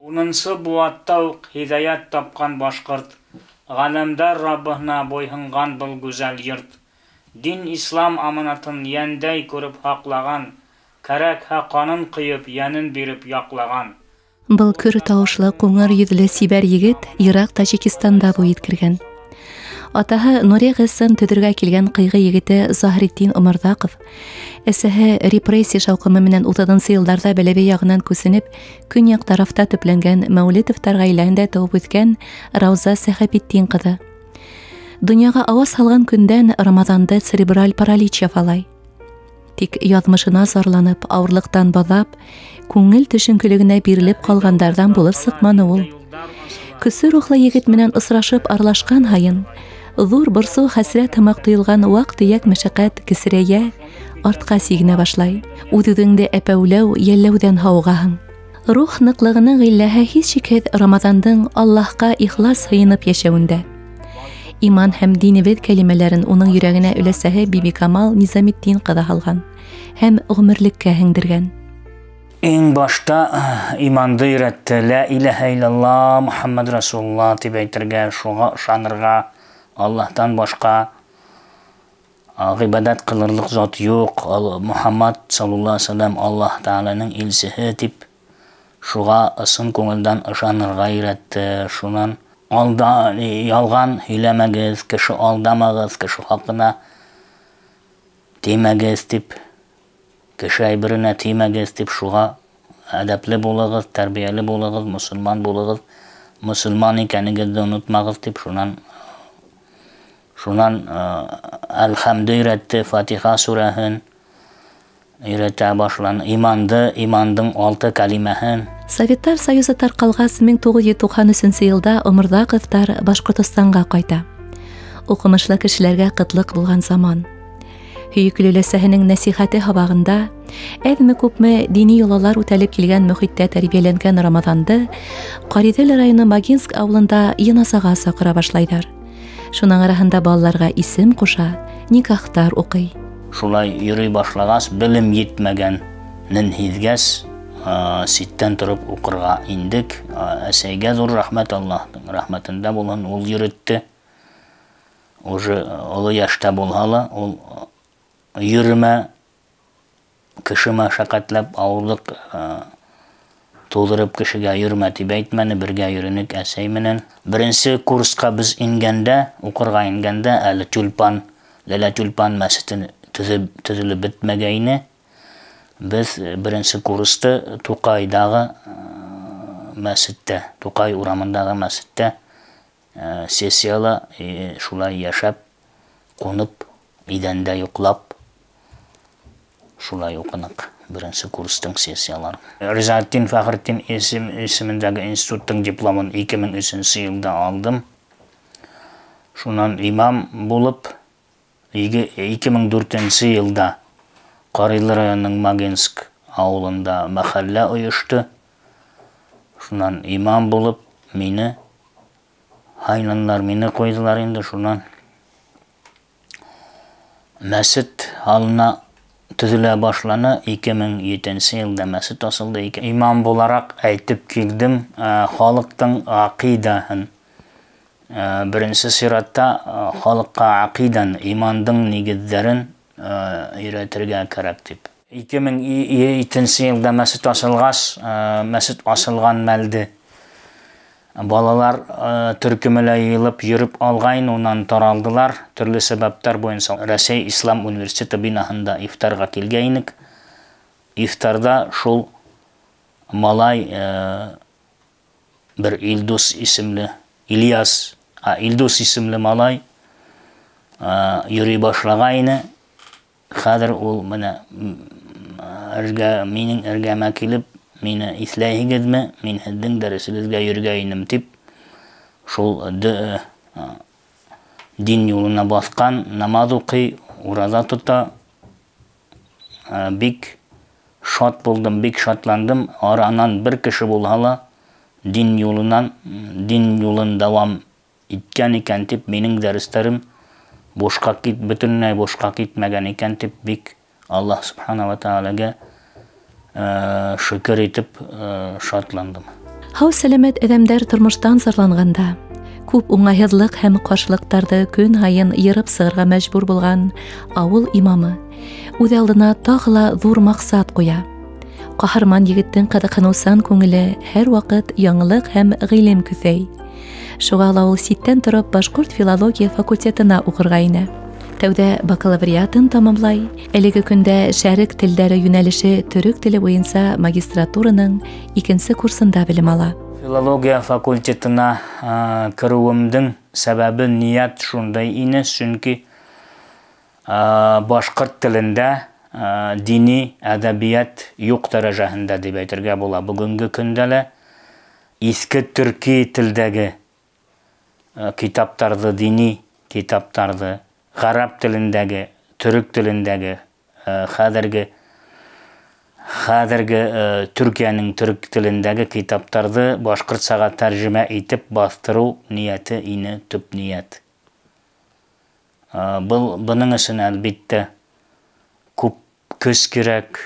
Унынсы быуатта уҡ һиҙәйәт тапҡан башҡорт, ғаләмдәр Раббыһына буйһынған был гүзәл йорт, дин ислам аманатын йәндәй күреп һаҡлаған, кәрәкһә ҡанын ҡойоп, йәнен биреп яҡлаған. Был көр тауышлы, ҡуңыр йөҙлө сибәр егет йыраҡ Тажикстанда буй еткергән. Атаһы Нури ГЭСын төҙөргә килгән ҡыйғы егете Заһритдин Оморҙаҡов, әсәһе репрессия шауҡымы менән 30 йылдарҙа Бәләбәй яғынан күсенеп, көньяҡ тарафта төпләнгән Мәүлитовтар ғаиләһендә тыуып үҫкән Рауза Сәхәбетдин ҡыҙы. Донъяға ауаз һалған көндән Рамаҙанды церебраль паралич яфалай. Тик яҙмышына зарланып, ауырлыҡтан баҙап, күңел төшөнкөлөгөнә бирелеп ҡалғандарҙан булып сыҡманы ул. Көсө рухлы егет менән осрашып аралашҡан һайын, ҙур борсоу хәсрәт һымаҡ тойолған ваҡ-төйәк мәшәҡәт кесерәйә, артҡа сигенә башлай. Үҙ-үҙеңде әпәүләү, йәлләүҙән һауығаһың. Рух ныҡлығының ғилләһе һис шикһеҙ Рамаҙандың Аллаһҡа ихлас һыйынып йәшәүендә. Иман һәм динебеҙ кәлимәләрен уның йөрәгенә өләсәһе Бибикамал Низаметдин ҡыҙы һалған һәм ғүмерлеккә һеңдергән. Иң башта иманды өйрәтте. Лә иләһә иллаллаһ, Мухаммад Расулуллаһ тип әйтергә, шуға ышанырға, Аллаһтан башҡа ғибәдәт ҡылырлыҡ зат юҡ. Мухаммад саллаллаһу алейһи ва сәлләм Аллаһ Тәғәләнең илсеһе тип шуға ысын күңелдән ышанырға өйрәтте. Шунан алда ялған һөйләмәгеҙ, кеше алдамағыҙ, кеше хаҡына теймәгеҙ тип, кеше әйберенә теймәгеҙ тип, шуға әҙәпле булығыҙ, тәрбиәле булығыҙ, мосолман булығыҙ, мосолман икәнегеҙҙе онотмағыҙ тип, шунан Әлхәмде өйрәтте, Фатиха сүрәһен өйрәтә башланы, иманды, имандың 6 кәлимәһен. Советтар Союзы тарҡалғас 1993 йылда Оморҙаҡовтар Башҡортостанға ҡайта. Уҡымышлы кешеләргә ҡытлыҡ булған заман. Һөйөклө өләсәһенең нәсихәте һабағында әҙме-күпме дини йолалар үтәлеп килгән мөхиттә тәрбиәләнгән Рамаҙанды Ҡариҙел районы Магинск ауылында йыназаға саҡыра башлайҙар. Шуның араһында балаларға исем ҡуша, никахтар уҡый. Шулай йөрөй башлағас, белем етмәгәнен һиҙгәс, ситтән тороп уҡырға индек. Әсәйгә ҙур рәхмәт, Аллаһтың рәхмәтендә булһын, ул йөрөттө. Уже оло йәштә булһа ла, ул йөрөмә, кеше мәшәҡәтләп, ауырлыҡ тыуҙырып кешегә йөрөмә тип әйтмәне, бергә йөрөнөк әсәй менән. Беренсе курсҡа беҙ ингәндә, уҡырға ингәндә, әле Тюльпан, Ләлә Тюльпан мәсете төҙөлөп бөтмәгәйне. Беҙ беренсе курсты Туҡайҙағы мәсеттә, Туҡай урамындағы мәсеттә сессияла шулай йәшәп, ҡунып, иҙәндә йоҡлап, шулай уҡыныҡ беренсе курстың сессияларын. Ризаэтдин Фәхретдин исемендәге институттың дипломын 2003 йылда алдым. Шунан имам булып, 2004 йылда Ҡарилы районының Магинск ауылында мәхәллә ойошто. Шунан имам булып, мине һайланылар, мине ҡуйҙылар инде. Шунан мәсет һалына төҙөлә башланы. 2007 йылда мәсет асылды. Имам булараҡ әйтеп килдем, халыҡтың аҡидаһын. Беренсе сиратта халыҡҡа аҡидан, имандың нигеҙҙәрен өйрәтергә кәрәк тип. 2007 йылда мәсет асылғас, мәсет асылған мәлде балалар төркөмөлә йыйылып йөрөп алғайн, унан таралдылар. Төрлө сәбәптәр буйынса Рәсәй Ислам университеты бинаһында ифтарға килгәйнек. Ифтарда шул малай бер Илдус исемле, Ильяс, Илдус исемле малай йөрөй башлағайны. Хәҙер ул менә минең эргәмә килеп, мине иҫләйһегеҙме, мин һеҙҙең дәресегеҙгә йөрөгәйнем тип, шул дин юлына баҫҡан, намаҙ уҡый, ураҙа тота. Бик шат булдым, бик шатландым. Аранан бер кеше булһа ла дин юлынан, дин юлын дауам иткән икән тип, минең дәрестәрем бушҡа кит, бөтөнләй бушҡа китмәгән икән тип, бик Аллаһ субхана ва таалагә шөкөр итеп шатландым. Һау сәләмәт әҙәмдәр тормоштан зарланғанда, күп уңайһыҙлыҡ һәм ҡаршылыҡтарҙы көн һайын йырып сығырға мәжбүр булған ауыл имамы үҙ алдына тағы ла ҙур маҡсат ҡуя. Ҡаһарман егеттең ҡыҙыҡһыныусан күңеле һәр ваҡыт яңылыҡ һәм ғилем көҫәй. Шуға ла ул ситтән тороп башҡорт филология факультетына уҡырға инә. Тәүҙә бакалавриатын тамамлай, әлеге көндә шәрыҡ телдәре йүнәлеше төрөк теле буйынса магистратураның икенсе курсында белем ала. Филология факультетына кереүемдең сәбәбе ниәт шундай ине, сөнки башҡорт телендә дини әҙәбиәт юҡ дәрәжәһендә тип әйтергә була. Бөгөнгө көндә лә иҫке төрки телдәге китаптарҙы, дини китаптарҙы, ғәрәп телендәге, төрөк телендәге, хәҙерге Төркиәнең төрөк телендәге китаптарҙы башҡортсаға тәржемә итеп баҫтырыу ниәте ине, төп ниәт. Бының өсөн әлбиттә күп көс кәрәк,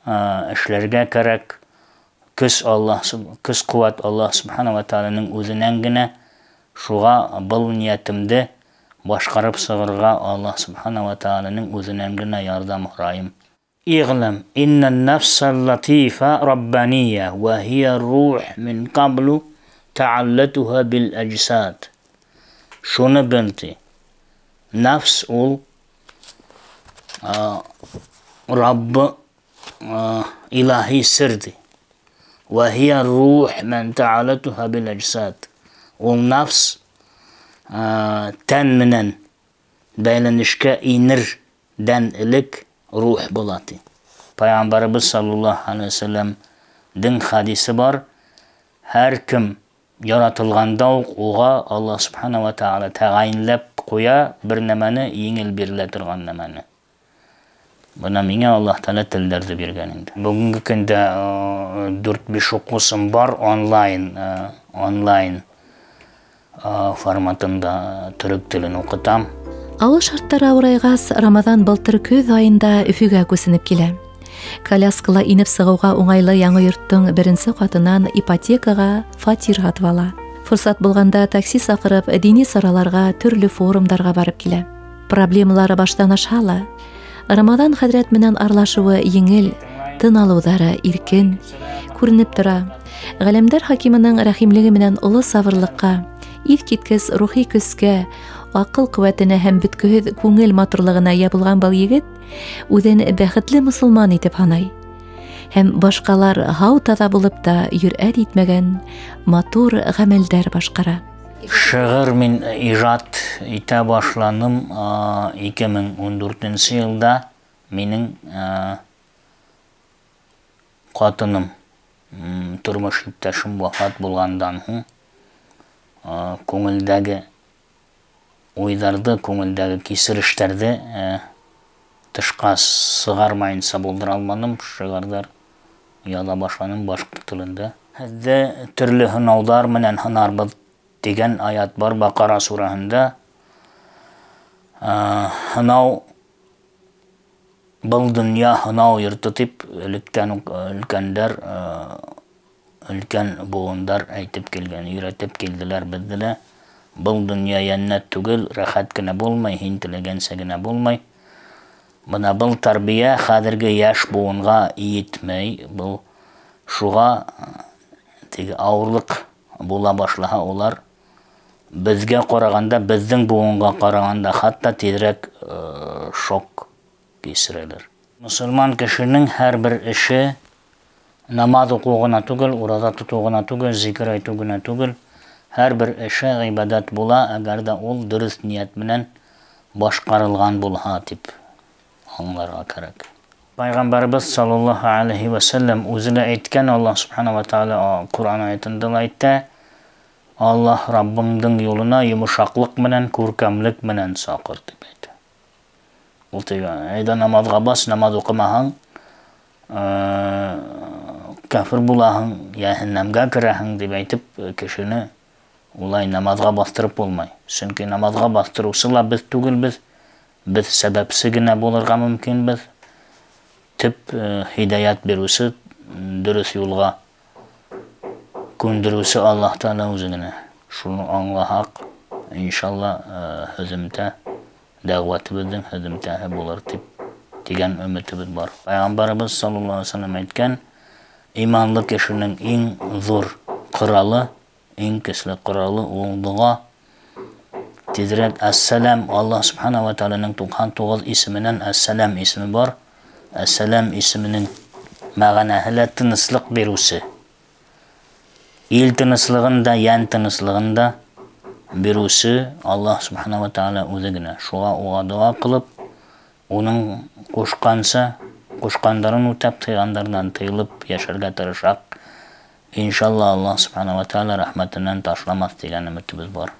эшләргә кәрәк. Көс Аллаһ, көс ҡеүәт Аллаһ Субхана ва Тааляның үҙенән генә. Шуға был ниәтемде башҡарып сығырға Аллаһ Субхана ва Тааляның үҙенән генә ярҙам һорайым. اعلم إن النفس اللطيفة ربانية وهي الروح من قبل تعلتها بالأجساد. شنو بنتي؟ نفس ул رب إلهي سردي وهي الروح من تعالتها بالأجساد. والنفس تن منن бәйләнешкә инердән элек рух була ти. Пайғамбарыбыҙ саллаллаһу алейһи ва сәлләмдең хадисе бар. Һәр кем яратылғанда уҡ уға Аллаһ Субхана ва Тааля тәғәйенләп ҡуя бер нәмәне, еңел бирелә торған нәмәне. Бына миңә Аллаһ Тааля телдәрҙе биргән инде. Бөгөнгө көндә 4-5 уҡыусым бар онлайн форматында төрөк телен уҡытам. Ауыл шарттары ауырайғас, Рамаҙан былтыр көҙ айында Өфөгә күсенеп килә. Коляскала инеп сығыуға уңайлы яңы йорттоң беренсе ҡатынан ипотекаға фатир һатып ала. Форсат булғанда такси саҡырып, дини сараларға, төрлө форумдарға барып килә. Проблемалары баштан ашһа ла, Рамаҙан хәҙрәт менән аралашыуы еңел, тын алыуҙары иркен күренеп тора. Ғаләмдәр хакимының рәхимлеге менән оло сабырлыҡҡа, иҫ киткес рухи көскә, аҡыл ҡеүәтенә һәм бөткөһөҙ күңел матурлығына эйә булған был егет үҙен бәхетле мосолман итеп һанай. Һәм башҡалар һау таҙа булып та йөрьәт итмәгән матур ғәмәлдәр башҡара. Шиғыр мин ижад итә башланым 2014 йылда. Минең ҡатыным, тормош иптәшем вафат булғандан һуң күңелдәге уйҙарҙы, күңелдәге кисерештәрҙе тышҡа сығармайынса булдыра алманым. Шиғырҙар яҙа башланым башҡорт телендә. Һеҙҙе төрлө һынауҙар менән һынарбыҙ тигән аят бар Баҡара сүрәһендә. Һынау, был донъя һынау йорто тип электән үк өлкәндәр, өлкән быуындар әйтеп килгән, өйрәтеп килделәр беҙҙе лә. Был донъя йәннәт түгел, рәхәт кенә булмай, һин теләгәнсә генә булмай. Бына был тәрбиә хәҙерге йәш быуынға етмәй. Был шуға теге ауырлыҡ була башлаһа, улар беҙгә ҡарағанда, беҙҙең быуынға ҡарағанда хатта тиҙерәк шок кисерәләр. Мосолман кешенең һәр бер эше намаҙ уҡыу ғына түгел, ураҙа тотоу ғына түгел, зикер әйтеү генә түгел. Һәр бер эше ғибәдәт була, әгәр ҙә ул дөрөҫ ниәт менән башҡарылған булһа тип аңларға кәрәк. Пайғамбарыбыҙ саллаллаһу алейһи ва сәлләм үҙе лә әйткән, Аллаһ Субхана ва Тааля Ҡуран аятында ла әйтә, Аллаһ Раббыңдың юлына йомшаҡлыҡ менән, күркәмлек менән саҡыр тип әйтә. Ул тигән, әйҙә намаҙға бас, намаҙ уҡымаһаң, кафир булаһың, йәһәннәмгә керәһең тип әйтеп кешене улай намаҙға баҫтырып булмай. Сөнки намаҙға баҫтырыусы ла беҙ түгелбеҙ, беҙ сәбәпсе генә булырға мөмкинбеҙ. Төп һидаят биреүсе, дөрөҫ юлға Күндереүсе Аллаһ Тәғәлә үҙе генә. Шуны аңлаһаҡ, иншалла, һөҙөмтә, дәғүәтебеҙҙең һөҙөмтәһе булыр тип тигән өмөтөбөҙ бар. Пәйғәмбәребеҙ саллаллаһу алейһи ва сәлләм әйткән, иманлы кешенең иң ҙур ҡоралы, иң көслө ҡоралы ул доға. Тиҙерәк Әс-Сәләм, Аллаһ Субхана ва Тәғәләнең 99 исеменән Әс-Сәләм исеме бар. Әс-Сәләм исеменең мәғәнәһе лә тыныслыҡ биреүсе. Ил тыныслығын да, йән тыныслығын да биреүсе Аллаһ Субхана ва Тәғәлә үҙе генә. Шуға уға доға ҡылып, уның ҡушҡанса, ҡушҡандарын үтәп, тыйғандарынан тыйылып йәшәргә тырышаҡ. Иншалла, Аллаһ Субхана ва Тәғәлә рәхмәтенән ташламаҫ тигән өмөтөбөҙ бар.